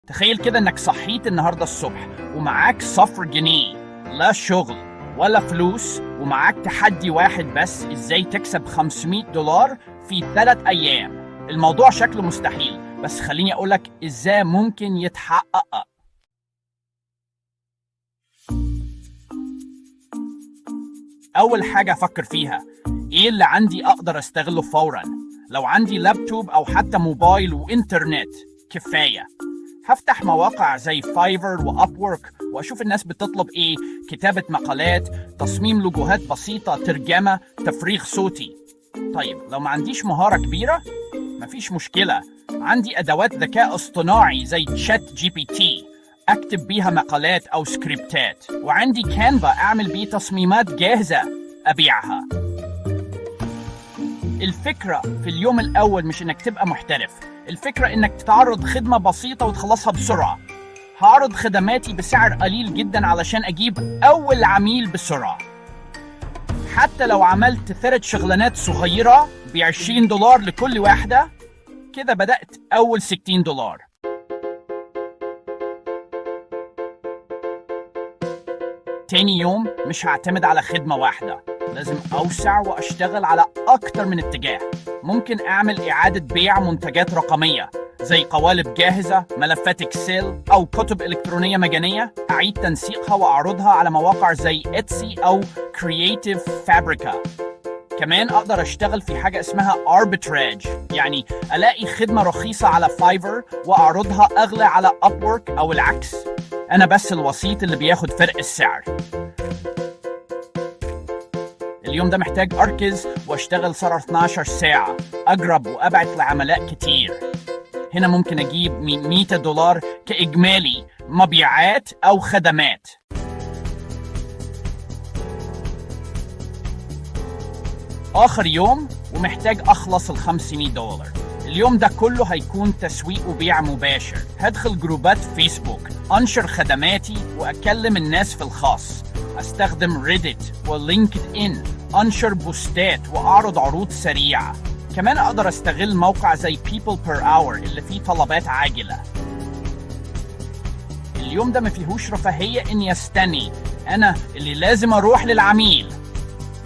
تخيل كده انك صحيت النهارده الصبح ومعاك 0 جنيه، لا شغل ولا فلوس، ومعاك تحدي واحد بس، ازاي تكسب $500 في 3 ايام. الموضوع شكله مستحيل، بس خليني اقولك ازاي ممكن يتحقق. اول حاجة افكر فيها، ايه اللي عندي اقدر استغله فورا؟ لو عندي لابتوب او حتى موبايل وانترنت كفاية. هفتح مواقع زي Fiverr و Upwork واشوف الناس بتطلب ايه: كتابة مقالات، تصميم لوجوهات بسيطة، ترجمة، تفريغ صوتي. طيب لو ما عنديش مهارة كبيرة، مفيش مشكلة، عندي أدوات ذكاء اصطناعي زي ChatGPT أكتب بيها مقالات أو سكريبتات، وعندي Canva أعمل بيه تصميمات جاهزة أبيعها. الفكرة في اليوم الأول مش إنك تبقى محترف، الفكرة إنك تعرض خدمة بسيطة وتخلصها بسرعة. هعرض خدماتي بسعر قليل جدا علشان أجيب أول عميل بسرعة. حتى لو عملت 3 شغلانات صغيرة ب$20 لكل واحدة، كده بدأت أول $60. تاني يوم مش هعتمد على خدمة واحدة، لازم أوسع وأشتغل على أكتر من اتجاه. ممكن أعمل إعادة بيع منتجات رقمية زي قوالب جاهزة، ملفات Excel، أو كتب إلكترونية مجانية، أعيد تنسيقها وأعرضها على مواقع زي Etsy أو Creative Fabrica. كمان أقدر أشتغل في حاجة اسمها arbitrage، يعني ألاقي خدمة رخيصة على Fiverr وأعرضها أغلى على Upwork أو العكس. أنا بس الوسيط اللي بياخد فرق السعر. اليوم ده محتاج أركز وأشتغل صار 12 ساعة، أجرب وأبعت لعملاء كتير. هنا ممكن أجيب $100 كإجمالي مبيعات أو خدمات. آخر يوم ومحتاج أخلص ال $500. اليوم ده كله هيكون تسويق وبيع مباشر. هدخل جروبات فيسبوك، أنشر خدماتي وأكلم الناس في الخاص، أستخدم Reddit و LinkedIn، أنشر بوستات وأعرض عروض سريعة. كمان أقدر أستغل موقع زي People Per Hour اللي فيه طلبات عاجلة. اليوم ده ما فيهوش رفاهية إني أستني، أنا اللي لازم أروح للعميل.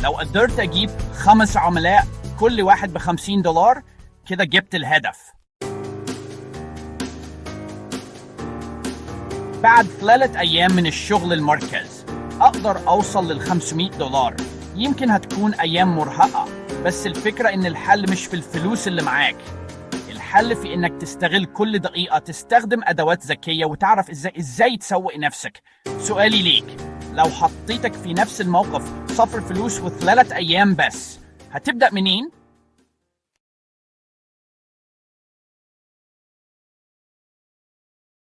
لو قدرت أجيب 5 عملاء كل واحد ب$50، كده جبت الهدف. بعد 3 أيام من الشغل المركز أقدر أوصل لل$500. يمكن هتكون أيام مرهقة، بس الفكرة إن الحل مش في الفلوس اللي معاك، الحل في إنك تستغل كل دقيقة، تستخدم أدوات ذكية، وتعرف إزاي تسوق نفسك. سؤالي ليك، لو حطيتك في نفس الموقف، 0 فلوس و3 أيام بس، هتبدأ منين؟